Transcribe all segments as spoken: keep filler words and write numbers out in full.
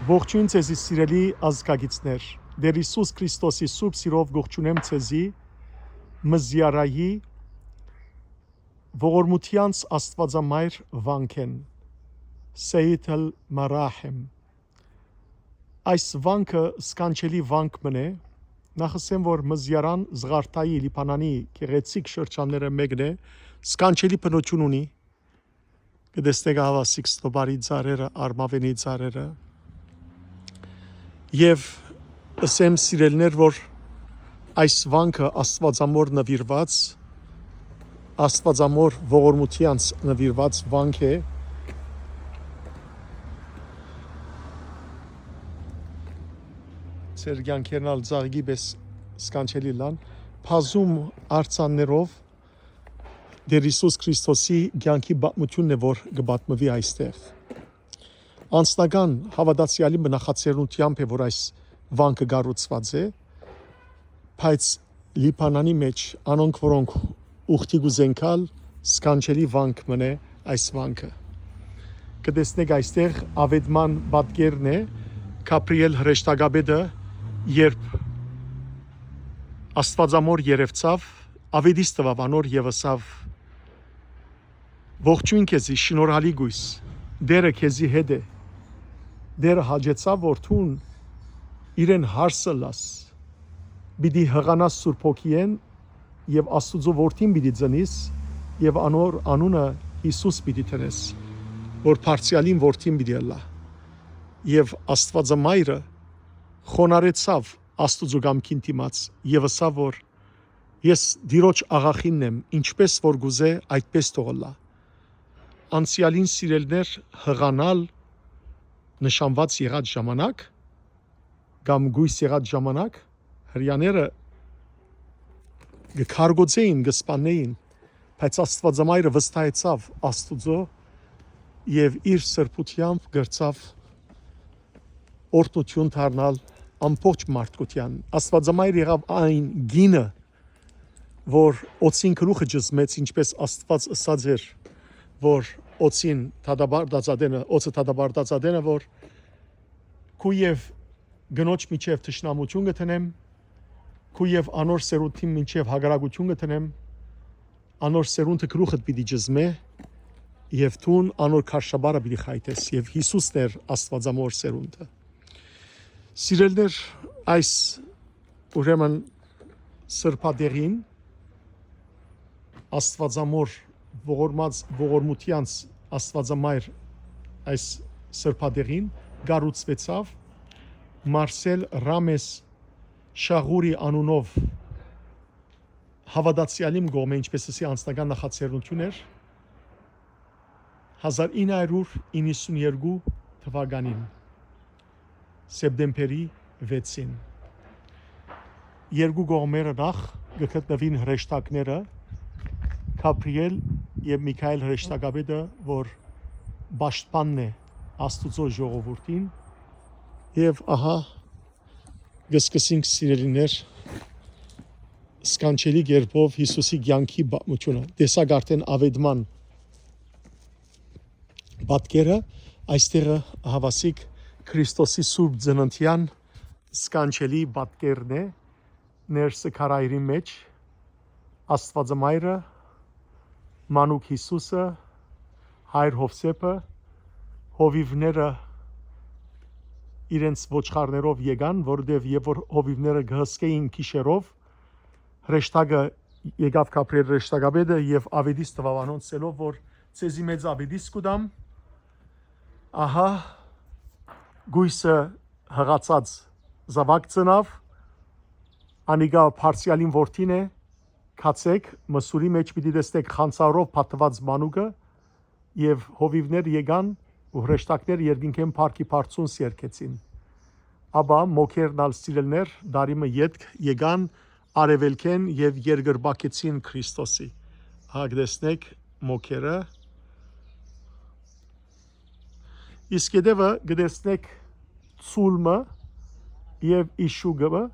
Ողջոյն ձեզի, սիրելի ազգագիցներ։ Տէր Յիսուս Քրիստոսի սուրբ սիրով կողջունեմ ձեզի Մզիարայի ողորմութեանց Աստուածամայր վանքէն, Սեյիդ ալ Մարահեմ։ Այս վանքը սքանչելի վանք մըն է։ Նախ ըսեմ, որ Մզիարան Զղարթայի, Լիբանանի գեղեցիկ շրջանները մեկն է, սքանչելի բնություն ունի, կը տեսնէք ահաւասիկ ստոպարի ծառերը, արմաւենի ծառերը։ Եւ ըսեմ, սիրելիներ, որ այս վանքը Աստուածամոր նուիրուած, Աստուածամոր ողորմութեանց նուիրուած վանք է։ Ձեր կեանքերն ալ ծաղկի պէս սքանչելի լան, բազում արձաններով Տէր Յիսուս Քրիստոսի կեանքի պատմութիւնն է, որ կը պատմուի այստեղ։ Անձնական հաւատացեալի մը նախաձեռնութեամբ է, որ այս վանքը կառուցուած է, բայց Լիբանանի մէջ անոնք, որոնք ուխտի կու զենքալ, սքանչելի վանք մըն է այս վանքը։ Կը տեսնէք, այստեղ աւետման պատկերն է, Գաբրիել հրեշտակապետը, երբ Աստուածամոր երեւցաւ, աւետիս տուաւ անոր եւ ըսաւ. «Ողջոյն քեզի, շնորհալի կոյս, Տէրը քեզի հետ է»։ Տէրը հաճեցաւ, որ դուն իրեն հարս ըլլաս, պիտի յղանաս Սուրբ Հոգիէն եւ Աստուծոյ որդին պիտի ծնիս եւ անոր անունը Յիսուս պիտի դնես, որ Բարձրեալին որդին պիտի ըլլայ։ Եւ Աստուածամայրը խոնարհեցաւ Աստուծոյ կամքին դիմաց եւ ըսաւ, որ «Ես Տիրոջ աղախինն եմ, ինչպէս որ կ'ուզէ, այդպէս թող ըլլայ»։ Անցեալին, սիրելիներ, յղանալ նշանուած եղած ժամանակ կամ կոյս եղած ժամանակ հրեաները կը քարկոծէին, կը սպաննէին, բայց Աստուածամայրը վստահեցաւ Աստուծոյ եւ իր սրբութեամբ կրցաւ օրհնութիւն դառնալ ամբողջ մարդկութեան։ Աստուածամայր եղաւ այն գինը, որ օծին գլուխը ճզմեց, ինչպէս Աստուած ըսած էր, որ օծին դատապարտած ատենը, օծը դատապարտած ատենը, որ քու եւ կնոջ միջեւ թշնամութիւն կը դնեմ, քու եւ անոր սերունդին միջեւ հակառակութիւն կը դնեմ, անոր սերունդը գլուխդ պիտի ճզմէ, եւ դուն անոր քարշապարը պիտի խայթես, եւ Յիսուսն էր Աստուածամոր սերունդը։ Սիրելիներ, այս, ուրեմն, սրբատեղին, Աստուածամոր ողորմած, ողորմութեանց Աստուածամայր այս սրբատեղին կառուցուեցաւ Մարսել Ռամես Շաղուրի անունով հաւատացեալին կողմէ, ինչպէս ասի, անձնական նախաձեռնութիւն էր, հազար ինը հարիւր իննսունեերկու թուականին, սեպտեմբերի վեցին։ Երկու կողմերը նախ կը գտնուին հրեշտակները, Գաբրիել եւ Միքայել հրեշտակապետը, որ պաշտպանն է Աստուծոյ ժողովուրդին, եւ ահա կը սկսենք, սիրելիներ, սքանչելի կերպով Յիսուսի կեանքի պատմութիւնը։ Տեսակ արդէն աւետման պատկերը, այստեղը հաւասիկ Քրիստոսի սուրբ ծննդեան սքանչելի պատկերն է, ներսը քարայրի մէջ, Աստուածամայրը, մանուկ Յիսուսը, հայր Յովսէփը, հովիւները իրենց ոչխարներով եկան, որովհետեւ երբ որ հովիւները կը հսկէին գիշերով, հրեշտակը եկաւ Գաբրիել հրեշտակապետը եւ աւետիս տուաւ անոնց, ասելով, որ «Ձեզի մեծ աւետիս կու տամ, ահա, կոյսը յղացած զաւակ ծնաւ, անիկա Բարձրեալին որդին է, գացէք, Մսուրի մէջ պիտի տեսնէք խանձարով փաթթուած մանուկը»։ Եւ հովիւներ եկան ու հրեշտակներ երկնքէն փառքի բարձունս երգեցին։ Ապա մոգերն ալ, սիրելիներ, տարի մը ետք եկան արեւելքէն եւ երկրպագեցին Քրիստոսի։ Հա, կտեսնէք մոգերը։ Իսկ հետեւը կտեսնէք ցուլ մը եւ իշուկը մը,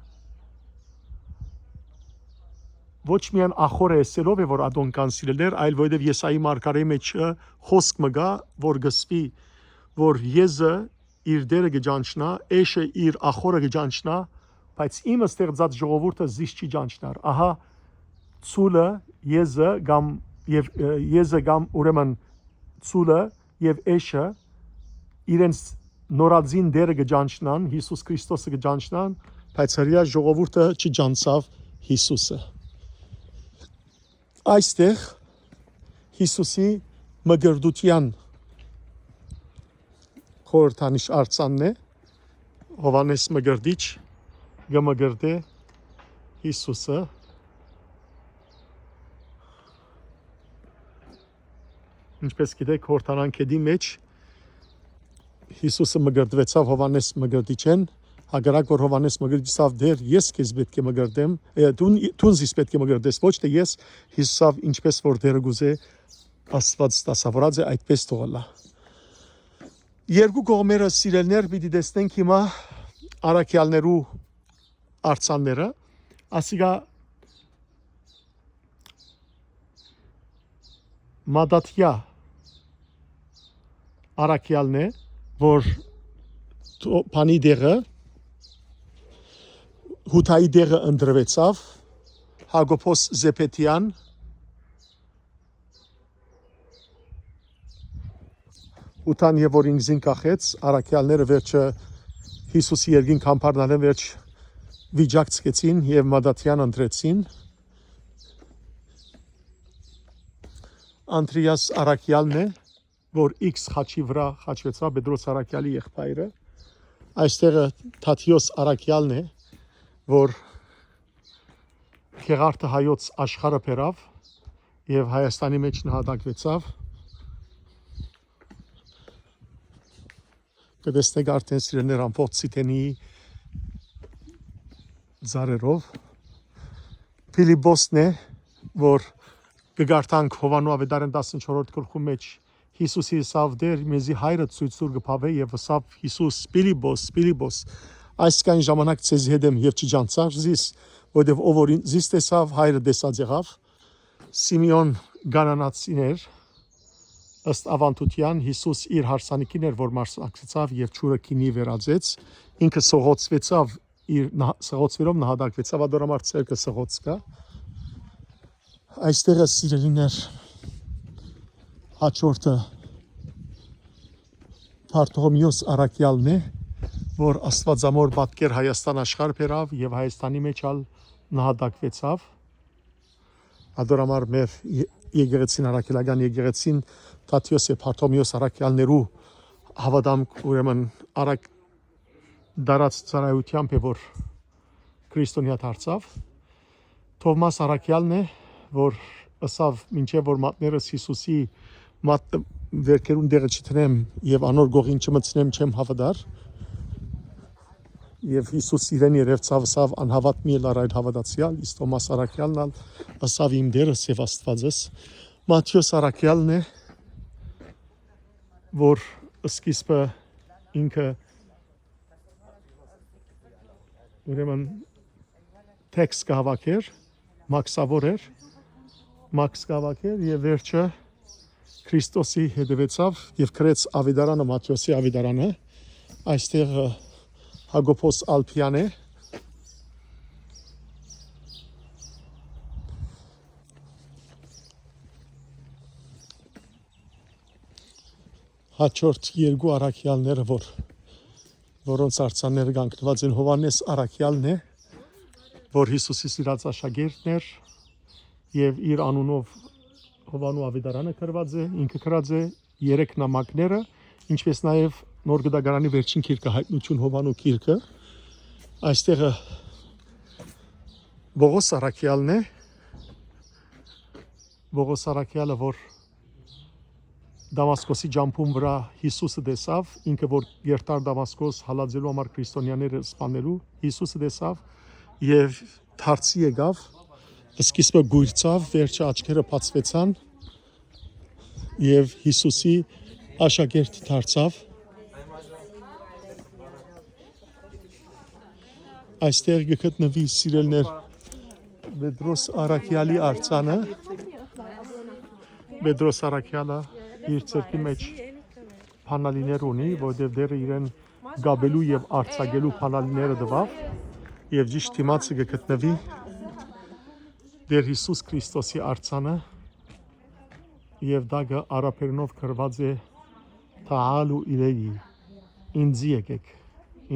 ոչ միայն ախորը ըսելով է, որ ատոնք կան, սիրելիներ, այլ որովհետեւ Եսայի մարգարեի մէջ, ը, խօսք մը կայ, որ կ'ըսուի, որ Եզը իր Տէրը կը ճանչնայ, էշը իր ախորը կը ճանչնայ, բայց իմ ստեղծած ժողովուրդը զիս չի ճանչնար։ Ահա, ցուլը, եզը կամ, եւ, ը, եզը կամ ուրեմն ցուլը եւ էշը իրենց նորածին Տէրը կը ճանչնան, Յիսուս Քրիստոսը կը ճանչնան, բայց հրեայ ժողովուրդը չի ճանչցաւ Յիսուսը։ Այստեղ Յիսուսի մկրտութեան խորհրդանիշ արձանն է, Յովհաննէս Մկրտիչ կը մկրտէ Յիսուսը։ Ինչպէս գիտէք, Յորդանան գետի մէջ Յիսուսը մկրտուեցաւ Յովհաննէս Մկրտիչէն, հակառակ որ Յովհաննէս Մկրտիչը ըսաւ. «Տէր, ես քեզ պէտք է մկրտեմ, ը, դուն, դուն զիս պէտք է մկրտես, ոչ թէ ես», Յիսուս ըսաւ. «Ինչպէս որ Տէրը կ'ուզէ, Աստուած դասաւորած է, այդպէս թող ըլլայ»։ Երկու կողմերը, սիրելիներ, պիտի տեսնենք հիմա առաքեալներու արձանները, ասիկա Մատաթիա առաքեալն է, որ թո-, բանի տեղը, Յուդայի տեղը ընտրուեցաւ, Յակոբոս Զեբեդեան, Յուդան, եւ որ ինքզին կախեց, առաքեալները վերջը Յիսուսի երկին կամբարնալեն վերջ վիճակ ցկեցին եւ Մատաթիան ընտրեցին։ Անդրիաս առաքեալն է, որ X խաչի վրայ խաչուեցաւ, Պետրոս առաքեալի եղբայրը։ Այստեղը Թադիոս առաքեալն է, որ Գեղարդը հայոց աշխարհը բերաւ եւ Հայաստանի մէջ նահատակուեցաւ։ Կը տեսնէք արդէն, սիրելիներ, ամբողջ Սիդենի ծառերով։ Փիլիպպոսն է, որ կը կարդանք Յովհաննու Ավետարան տասնչորրորդ գլխու մէջ, Յիսուսի ըսաւ. «Տէր, մեզի հայրը ցոյց տուր», կը բաւէ, եւ ըսաւ Յիսուս. «Փիլիպպոս, Փիլիպպոս, այսքան ժամանակ ձեզի հետ եմ եւ չի ճանչցար զիս, որովհետեւ ով որ ին-, զիս տեսաւ, հայրը տեսած եղաւ»։ Սիմէոն Կանանացին էր, ըստ աւանդութեան, Յիսուս իր հարսանիքին էր, որ մարսնակցեցաւ եւ ջուրը գինի վերածեց, ինքը սղոցուեցաւ, իր նահ-, սղոցուելով նահատակուեցաւ, ատոր համար ցերկը սղոց կայ։ Այստեղը, սիրելիներ, հաջորդը Բարթողմէոս առաքեալն է, որ Աստուածամոր պատկեր Հայաստան աշխարհ բերաւ եւ Հայաստանի մէջ ալ նահատակուեցաւ։ Ատոր համար մեր ե-, եկեղեցին, առաքելական եկեղեցին Թադիոս եւ Բարթողմէոս առաքեալներու հաւատամք, ուրեմն, առակ-, դարած ծառայութեամբ է, որ քրիստոնեայ դարձաւ։ Թովմաս առաքեալն է, որ ըսաւ. «Մինչեւ որ մատներս Յիսուսի մատ-, վերքերուն տեղը չդնեմ եւ անոր գողին չմտցնեմ, չեմ հաւատար»։ Եւ Յիսուս իրեն երեւցաւ, ըսաւ. «Անհաւատ մի ըլլար, այլ հաւատացեալ»։ Իսկ Թովմաս առաքեալն ալ ըսաւ. «Իմ Տէրս եւ Աստուածս»։ Մատթէոս առաքեալն է, որ սկիզբը ինքը, ուրեմն, տեքստ կը հաւաքէր, մաքսաւոր էր, մաքս կը հաւաքէր եւ վերջը Քրիստոսի հետեւեցաւ եւ գրեց Ավետարանը, Մատթէոսի Ավետարանը, այստեղ, ը, Յակոբոս Ալփեան է։ Հաջորդ երկու առաքեալները, որ, որոնց արձանները կանգնուած են, Յովհաննէս առաքեալն է, որ Յիսուսի սիրած աշակերտն էր եւ իր անունով Յովհաննու Ավետարանը գրուած է, ինքը գրած է երեք նամակները, ինչպես նաեւ Նոր Գտակարանի վերջին գիրքը, Հայտնություն Յովհաննու գիրքը։ Այստեղը Պողոս առաքեալն է, Պողոս առաքեալը, որ Դամասկոսի ճամբուն վրայ Յիսուսը տեսաւ, ինքը որ երթար Դամասկոս հալածելու համար քրիստոնյաները սպանելու, Յիսուսը տեսաւ եւ դարձի եկաւ, սկիզբը կոյրցաւ, վերջը աչքերը բացվեցան եւ Յիսուսի աշակերտ դարձաւ։ Այստեղ կը գտնուի, սիրելիներ, Պետրոս առաքեալի արձանը։ Պետրոս առաքեալը իր ձեռքի մէջ բանալիներ ունի, որտեղ Տէրը իրեն կապելու եւ արձակելու բանալիները տուաւ, եւ ճիշդ դիմացը կը գտնուի Տէր Յիսուս Քրիստոսի արձանը, եւ տակը արաբերենով գրուած է «Թաալու իլեյի», «Ինծի եկէք,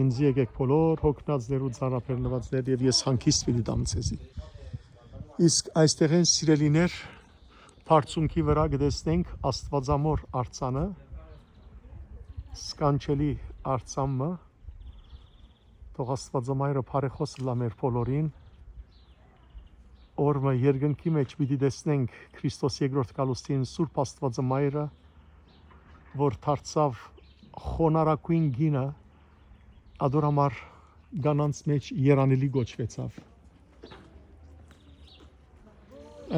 ինծի եկէք բոլոր հոգնածներու ծանրաբեռնուածներ, եւ ես հանգիստ պիտի տամ ձեզի»։ Իսկ այստեղէն, սիրելիներ, բարձունքի վրայ կը տեսնենք Աստուածամոր արձանը, սքանչելի արձան մը։ Թող Աստուածամայրը բարեխօս ըլլայ մեր բոլորին։ Օր մը երկնքի մէջ պիտի տեսնենք Քրիստոս երկրորդ գալուստին Սուրբ Աստուածամայրը, որ դարձաւ խոնարհագոյն կինը, ատոր համար կանանց մէջ երանելի կոչուեցաւ։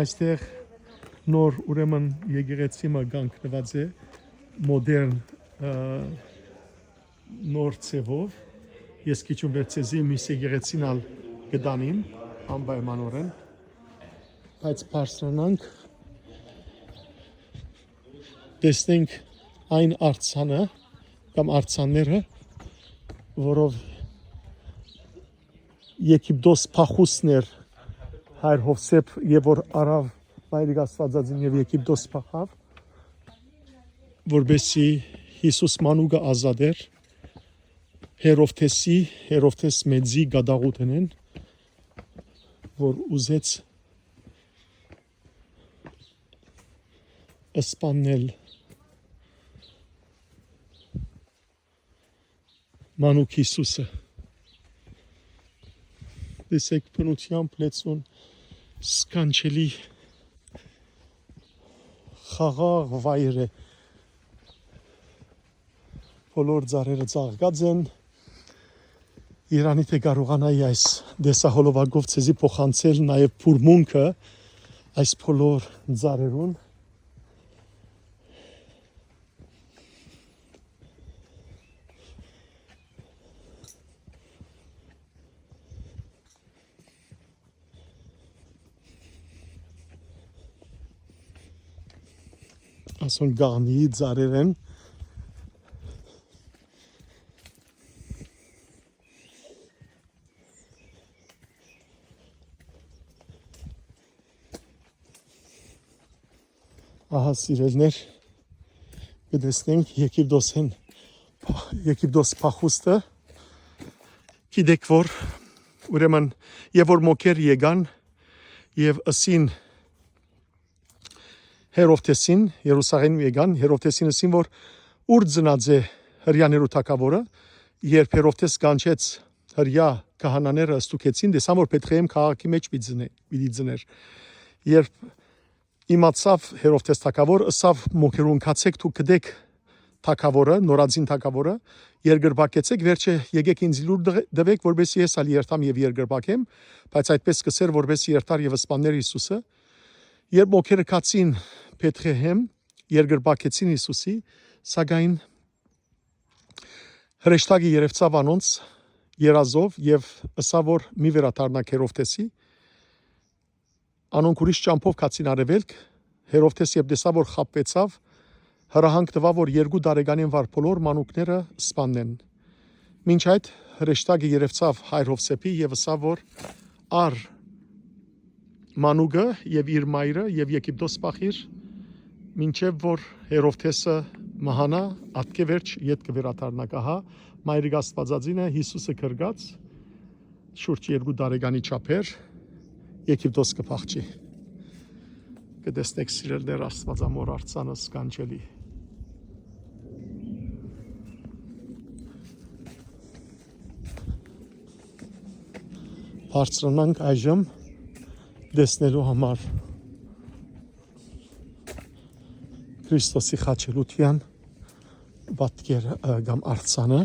Այստեղ նոր, ուրեմն, եկեղեցի մը կանգնուած է, մոդեռն, ը, նոր ձեւով։ Ես քիչ ու վեր ձեզի միս եկեղեցին ալ կը տանիմ անպայմանօրէն, բայց բարձրանանք, տեսնենք այն արձանը կամ արձանները, որով Եգիպտոս փախուսներ հայր Յովսէփ, եւ որ առաւ Մայրիկ Աստուածածին եւ Եգիպտոս փախաւ, որպեսզի Յիսուս մանուկը ազատեր Հերովդէսի, Հերովդէս մեծի կատաղութենէն, որ ուզեց սպաննել մանուկ Յիսուսը։ Տեսեք, բնութեամբ լեցուն, սքանչելի, խաղաղ վայր է։ Բոլոր ծառերը ծաղկած են։ Երանի թէ կարողանայի այս տեսահոլովակով ձեզի փոխանցել նաև բուրմունքը այս բոլոր ծառերուն։ Ասոնք գաղնիի ծառեր են։ Ահա, սիրելիներ, կը տեսնենք Եգիպտոսին, Եգիպտոս փախուստը։ Գիտեք որ, ուրեմն, եւ որ մոքեր եկան եւ ըսին Հերովդէսին, Երուսաղէմ եկան, Հերովդէսին ըսին որ, «Ո՞ւր ծնած է Հրեաներու թագաւորը»։ Երբ Հերովդէս կանչեց Հրեայ քահանաները, ստուգեցին, տեսան որ Բեթղեհեմ քաղաքի մէջ պիտի ծնէ-, պիտի ծնէր։ Երբ իմացաւ Հերովդէս թագաւոր, ըսաւ մօքերուն. «Գացէք, դուք գտէք թագաւորը, նորածին թագաւորը, երկրպագեցէք, վերջը եկէք ինձ լուր տղ-, տուէք, որպեսզի ես ալ երթամ եւ երկրպագեմ»։ Բայց այդպես կ'ըսէր, որպեսզի երթար եւ սպաններ Յիսուսը։ Երբ մօքերը գացին Բեթղեհեմ, երկրպագեցին Յիսուսի, սակայն հրեշտակը երեւցաւ անոնց երազով եւ ըսաւ որ, «Մի վերադառնաք Հերովդէսի»։ Անոնք ուրիշ ճամբով գացին արեւելք։ Հերովդէս, երբ տեսաւ որ խաբուեցաւ, հրահանգ տուաւ որ երկու տարեկանէն վար բոլոր մանուկները սպաննեն։ Մինչ այդ հրեշտակը երեւցաւ հայր Յովսէփի եւ ըսաւ որ, «Առ մանուկը եւ իր մայրը եւ Եգիպտոս փախիր, մինչեւ որ Հերովդէսը մահանայ, ատկէ վերջ ետ կը վերադառնաք»։ Ահա, Մայրիկ Աստուածածինը Յիսուսը գրկած, շուրջ երկու տարեկանի չափեր, Եգիպտոս կը փախչի։ Կը տեսնեք, սիրելիներ, Աստուածամոր արձանը սքանչելի։ Բարձրանանք այժմ տեսնելու համար Քրիստոսի խաչելութեան պատկերը, ը, կամ արձանը։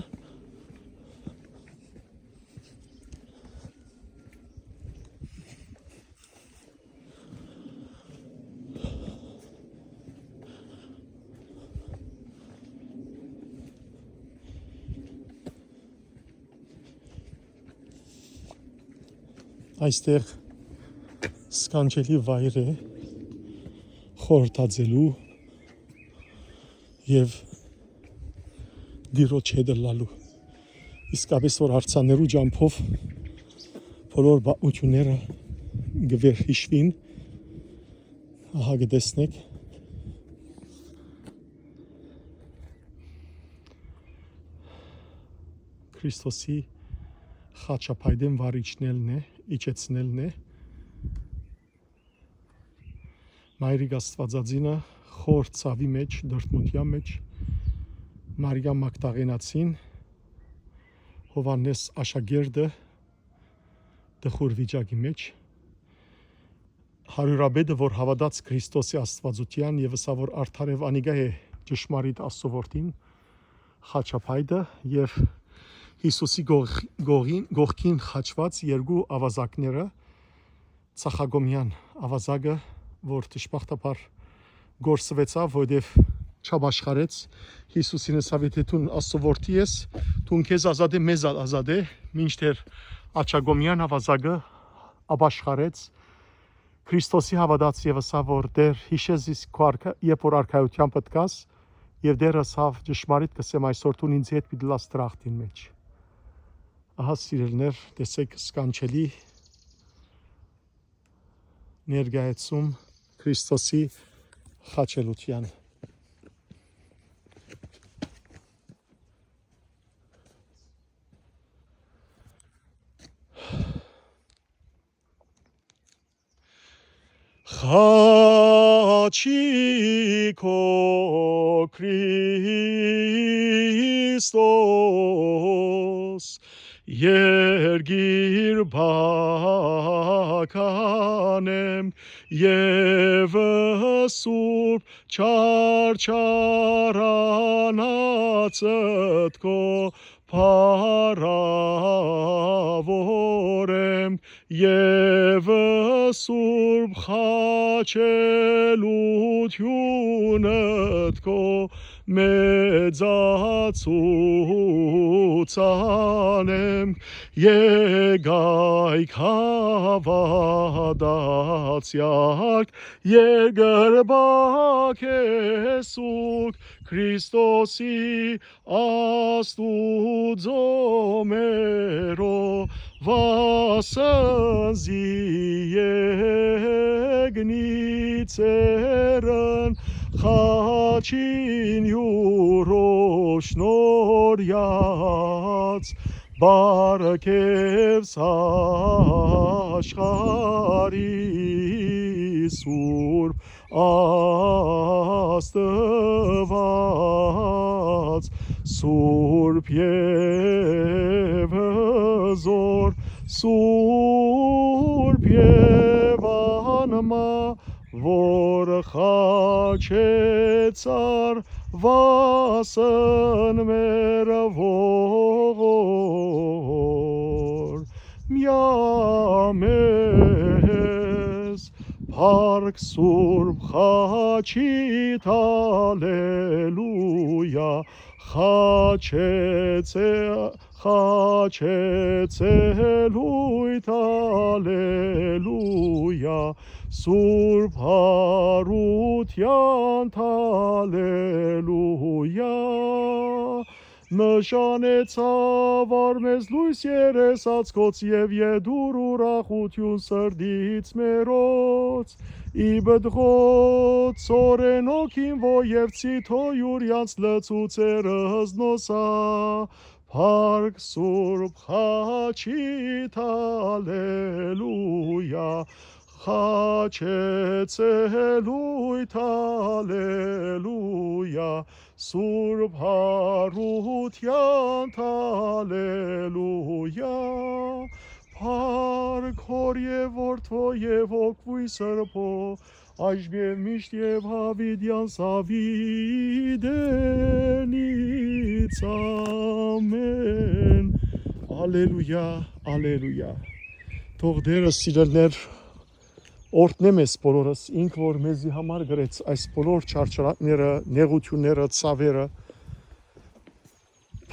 Այստեղ սքանչելի վայր է խորհրդածելու եւ Տիրոջ հետ ըլլալու։ Իսկապէս որ արձաններու ճամբով բոլոր պատմութիւնները կը վերհիշուին, ահա կը տեսնէք։ Քրիստոսի խաչապայտէն վառիչնելն է, իջեցնելն է։ Մայրիկ Աստուածածինը խոր ցաւի մէջ, դրդմութեան մէջ, Մարիամ Մագդաղենացին, Յովհաննէս աշակերտը, տխուր վիճակի մէջ, հարիւրապետը, որ հաւատաց Քրիստոսի Աստուածութեան եւ ըսաւ, որ արդարեւ անիկա է ճշմարիտ Աստուծոյ որդին, խաչապայտը, եւ Յիսուսի կողք-, կողին-, կողքին խաչուած երկու աւազակները, Ծախակոմեան աւազակը, որ դժբախտաբար կորսուեցաւ, որովհետեւ չապաշխարեց, Յիսուսին ըսաւ. «Եթէ դուն Աստուծոյ որդի ես, դուն քեզ ազատէ, մեզ ալ ազատէ», մինչդեռ Աջակոմեան աւազակը ապաշխարեց, Քրիստոսի հաւատաց եւ ըսաւ, որ «Տէր, յիշէ զիս քու արքա-, երբ որ արքայութեան պտկաս», եւ Տէրը ըսաւ. «Ճշմարիտ կ'ըսեմ այսօր, դուն ինծի հետ պիտի լաս դրախտին մէջ»։ Ահա, սիրելիներ, տեսէք, սքանչելի ներկայացում Քրիստոսի խաչելութեան։ Խաչի քո Քրիստոս, երկիր բական եմ, եւ սուրբ չարչարանացդ քո փառաւոր եմ, եւ սուրբ խաչելութիւնդ քո մեծացուցան եմ, եկայք հաւատացեալք, երկրպագ է սուրբ Քրիստոսի Աստուծոյ մերոյ, վասն զի եկնի ծերն խաչին յուրոյ շնորհեաց, պարգեւս աշխարհի սուրբ Աստուած, սուրբ եւ հզօր, սուրբ եւ անմահ, որ խաչեցար վասն մեր ողոր, միա մեզ, փառք սուրբ խաչիդ, ալելուիա, խաչեցե-, խաչեցելոյդ, ալելուիա, սուրբ հարութեանդ, ալելուիա, նշանեցաւ արմէս լոյս երեսացքոց եւ ետուր ուրախութիւն սրտից մերոց, ի պտղոց Սորենոքին ո եւ Ցիթոյ ուրեանց լցուցեր հզնոսա, փառք սուրբ խաչիդ, ալելուիա, խաչեցելոյդ, ալելուիա, սուրբ հարութեանդ, ալելուիա, փառք Հօր եւ Որդւոյ եւ Հոգւոյ Սրբոյ, այժմ եւ միշտ եւ յաւիտեան սաւիտենից։ Ամէն։ Ալելուիա, ալելուիա։ Թող Տէրը, սիրելիներ, օրհնէ մեզ բոլորս, ինք որ մեզի համար գրեց այս բոլոր չարչարանքները, նեղութիւնները, ցաւերը,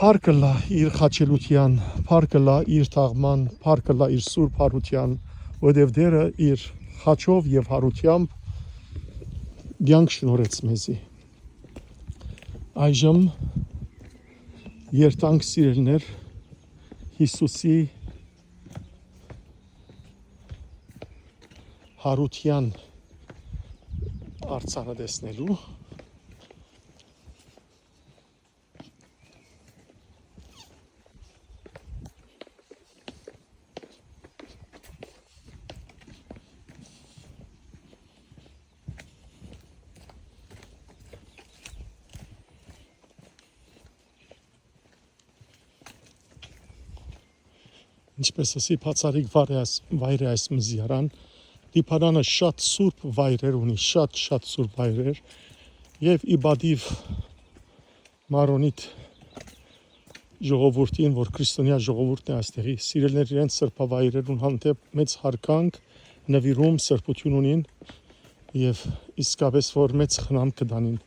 փառք ըլլայ իր խաչելութեան, փառք ըլլայ իր թաղման, փառք ըլլայ իր սուրբ հարութեան, որովհետեւ Տէրը իր խաչով եւ հարութեամբ կեանք շնորհեց մեզի։ Այժմ երթանք, սիրելիներ, Յիսուսի յարութեան արձանը տեսնելու։ Ինչպէս ասի, բացառիկ վայր է այս, վայր է այս մզիարան։ Լիբանանը շատ սուրբ վայրեր ունի, շատ, շատ սուրբ վայրեր։ Եւ ի պատիւ Մարոնիտ ժողովուրդին, որ քրիստոնեայ ժողովուրդն է այստեղի, սիրելներ իրենց սրբավայրերուն հանդէպ մեծ յարգանք, նուիրում, սրբութիւն ունին եւ իսկապէս որ մեծ խնամք կը տանին։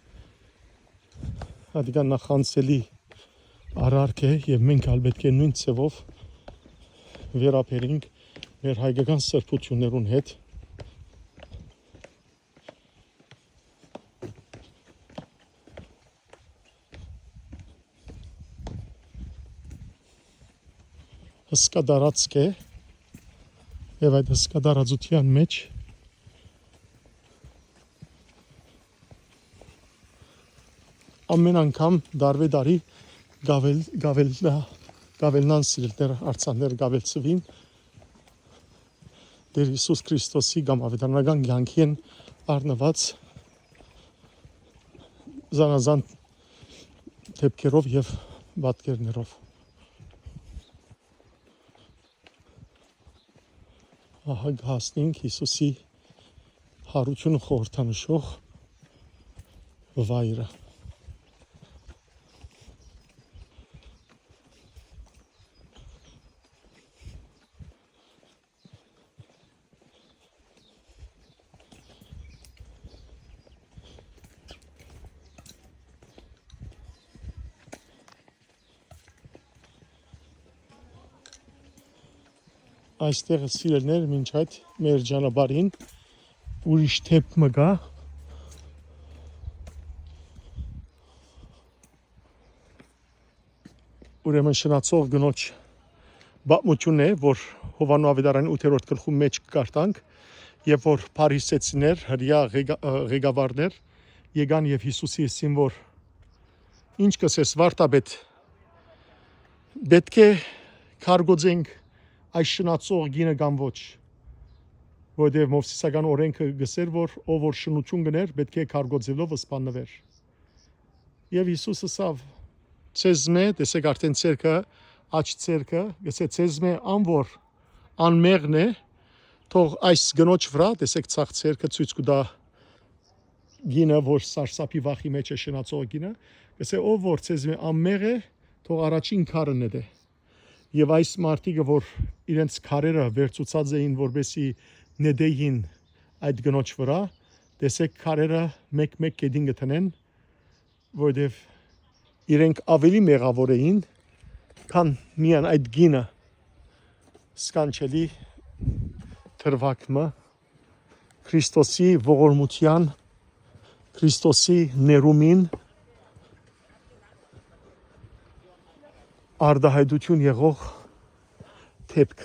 Ատիկա նախանցելի արարք է եւ մենք ալ պէտք է նոյն ձեւով վերաբերենք մեր հայկական սրբութիւններուն հետ։ Հսկա տարածք է եւ այդ հսկա տարածութեան մեջ ամեն անգամ, տարվե տարի գավել, գավել, գավելնան սիրելներ, արձաններ գավելցուին Տեր Յիսուս Քրիստոսի կամ աւետարանական կեանքին առնուած զանազան դեպքերով եւ պատկերներով։ Ահա կը հասնենք Յիսուսի յարութիւնը խորհրդանշող վայրը։ Այստեղ, սիրելներ, մինչ այդ մեր ճանապարհին ուրիշ դէպ մը կայ։ Ուրեմն շնացող կնոջ պատմութիւնն է, որ Յովհաննու աւետարանի ութերորդ գլխու մէջ կը կարդանք, եւ որ փարիսեցիներ, հրեայ ղեկա-, ը, ղեկավարներ եկան եւ Յիսուսի ըսին, որ «Ինչ կ'ըսես, վարդապետ, պէտք է քարկոծենք այս շնացող կինը կամ ոչ, որտեղ Մովսիսական օրենքը կ'ըսէր, որ ով որ շնութիւն կ'ընէր, պէտք է քարկոծելով սպաննուէր»։ Եւ Յիսուս ըսաւ. «Ձեզմէ», տեսեք արդէն ձեռքը, աջ ձեռքը, կ'ըսէ. «Ձեզմէ ան որ անմեղն է, թող այս կնոջ վրայ», տեսեք, ցախ ձեռքը ցոյց կու տայ կինը, որ սարսափի վախի մէջ է, շնացող կինը, կ'ըսէ. «Ով որ ձեզմէ անմեղ է, թող առաջին քարը նետէ»։ Եւ այս մարդիկը, որ իրենց քարերը վերցուցած էին, որպեսզի նետէին այդ կնոջ վրայ, տեսեք, քարերը մէկ-մէկ կետին կը դնեն, որտեւ իրենք աւելի մեղաւոր էին, քան միայն այդ կինը, սքանչելի դրուագ մը, Քրիստոսի ողորմութեան, Քրիստոսի ներումին արտայայտութիւն եղող դէպք։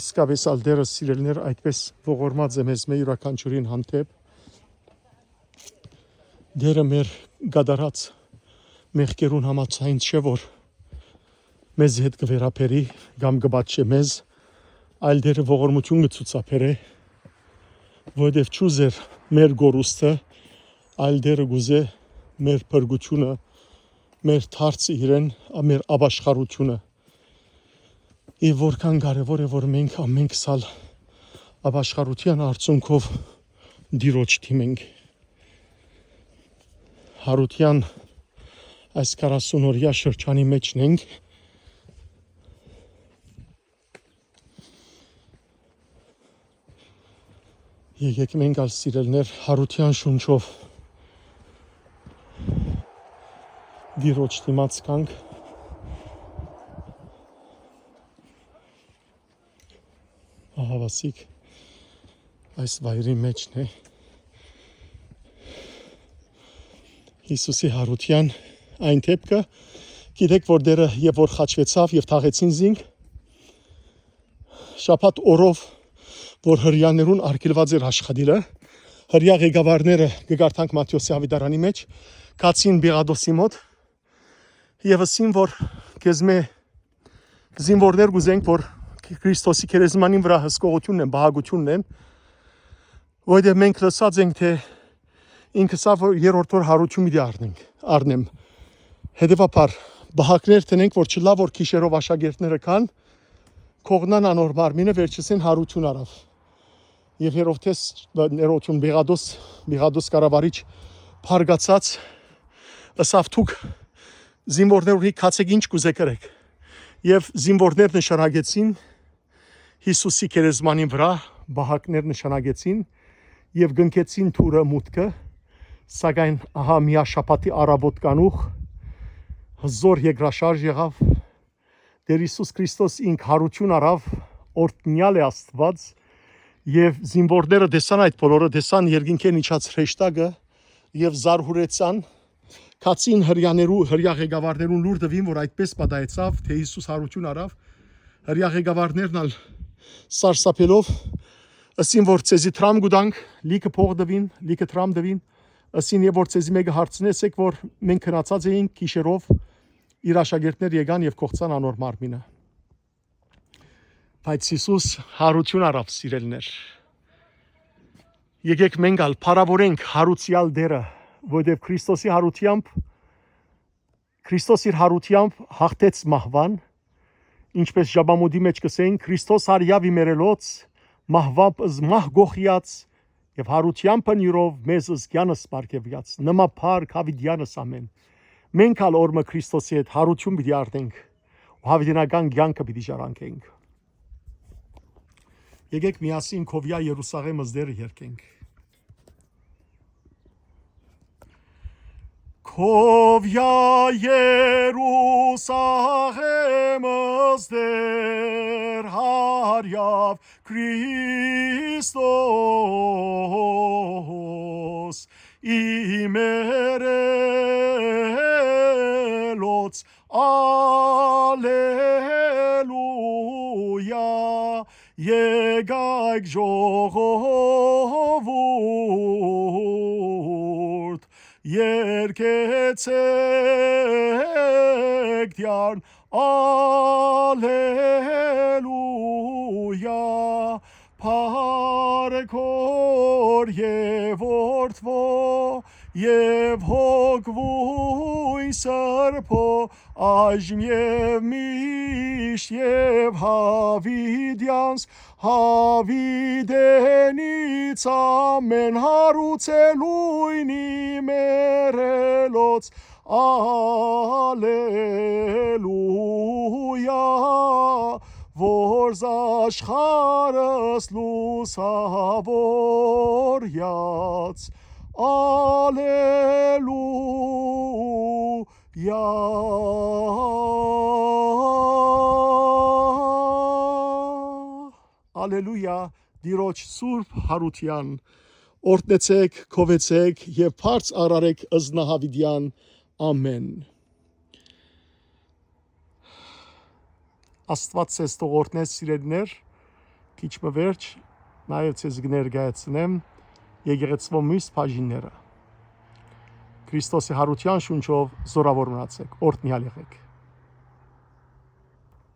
Իսկապէս ալ Տէրը, սիրելիներ, այդպէս ողորմած է մեզմէ յուրաքանչիւրին հանդէպ։ Տէրը մեր կատարած մեղքերուն համաձայն չէ, որ մեզ հետ կը վերաբերի կամ կը պատժէ մեզ, այլ Տէրը ողորմութիւն կը ցուցաբերէ, որովհետեւ չուզեր մեր կորուստը, այլ Տէրը կ'ուզէ մեր փրկութիւնը, մեր դարձը իրեն, ա-, մեր ապաշխարութիւնը։ Եւ որքան կարեւոր է, որ մենք ամենքս ալ ապաշխարութեան արդյունքով Տիրոջ դիմենք։ Յարութեան այս քառասուն օրեայ շրջանի մէջն ենք, եկեք մենք ալ, սիրելիներ, յարութեան շունչով Տիրոջ դիմաց գանք։ Ահավասիկ այս վայրի մէջն է Յիսուսի յարութեան այն դէպքը, Գիտեք, որ Տերը երբ որ խաչուեցաւ եւ թաղեցին զինք, շաբաթ օրով, որ Հրեաներուն արգելուած էր աշխատիլը, Հրեայ ղեկավարները, կը կարդանք Մատթէոսի աւետարանի մէջ, գացին Պիղատոսի մօտ եւ ըսին, որ քեզմէ զինուորներ կ'ուզենք, որ Քրիստոսի գերեզմանին վրայ հսկողութիւնն են, պահակութիւնն են, որովհետեւ մենք լսած ենք, թէ ինք ըսաւ, որ երրորդ օր յարութիւն պիտի առնենք, առնեմ։ Հետեւաբար, պահակներ դնենք, որ չըլլայ, որ գիշերով աշակերտները գան, կողնան անոր մարմինը, վերջսին յարութիւն առաւ։ Եւ Հերովդէս, ներողություն, Պիղատոս, Պիղատոս կառավարիչ բարկացած ըսաւ. «Դուք զինուորներ ունիք, գացէք, ինչ կ'ուզէք ըրեք»։ Եւ զինուորներ նշանակեցին Յիսուսի գերեզմանին վրայ, պահակներ նշանակեցին եւ կնքեցին դուռը, մուտքը, սակայն ահա միաշաբաթի առաւօտ կանուխ հզօր երկրաշարժ եղաւ։ Տէր Յիսուս Քրիստոս ինք յարութիւն առաւ, օրհնեալ է Աստուած, եւ զինուորները տեսան այդ բոլորը, տեսան երկնքէն իջած հրեշտակը եւ զարհուրեցան, գացին Հրեաներու, Հրեայ ղեկավարներուն լուր տուին, որ այդպէս պատահեցաւ, թէ Յիսուս յարութիւն առաւ։ Հրեայ ղեկավարներն ալ սարսափելով ըսին, որ ձեզի դրամ կու տանք, լիքը փող տուին, լիքը դրամ տուին, ըսին, եւ որ ձեզի մէկը հարցնեցէք, որ մենք գնացած էինք գիշերով իր աշակերտներ եկան եւ կողցան անոր մարմինը։ Բայց Յիսուս յարութիւն առաւ, սիրելիներ։ Եկեք մենք ալ փառաւորենք յարուցեալ Տերը, որովհետեւ Քրիստոսի յարութեամբ, Քրիստոս իր յարութեամբ յաղթեց մահուան, ինչպէս ժապամուտի մէջ կ'ըսենք, Քրիստոս արեաւ ի մեռելոց, մահուան զ-, մահ կոխեաց, եւ յարութեամբն իրով մեզ ըսկեանս պարգեւեաց, նմա փառք Յաւիտեանս ամէն։ Մենք ալ օրմը Քրիստոսի հետ յարութիւն պիտի առնենք ու յաւիտենական կեանքը պիտի ժառանգենք։ Եկեք միասին Քովիա Երուսաղէմ ըսդերը երգենք։ Քովիա Երուսաղէմ ըսդեր արեաւ Քրիստոս, ի մեռելոց, ալելուիա, եկայք ժողովուրդ, երգեցէք դիարն, ալելուիա, փառք Հօր եւ Որդւոյ եւ Հոգւոյն Սրբոյ, այժմ եւ միշտ եւ յաւիտեանս, յաւիտենից ամէն յարուցելոյն, ի մեռելոց, ալելուիա, որ զաշխարհս լուսաւորեաց, ալելուիա։ Ալելուիա, Տիրոջ սուրբ յարութեան, օրհնեցէք, գովեցէք եւ բարձ արարէք ըզնահաւիտեան։ Ամէն։ Աստուած ձեզ թող օրհնէ, սիրելիներ, քիչ մը վերջ, նաեւ ձեզ կը ներկայացնեմ եկեղեցւոյ մյուս բաժինները։ Քրիստոսի յարութեան շունչով զորաւոր մնացէք, օրհնեալ եղէք։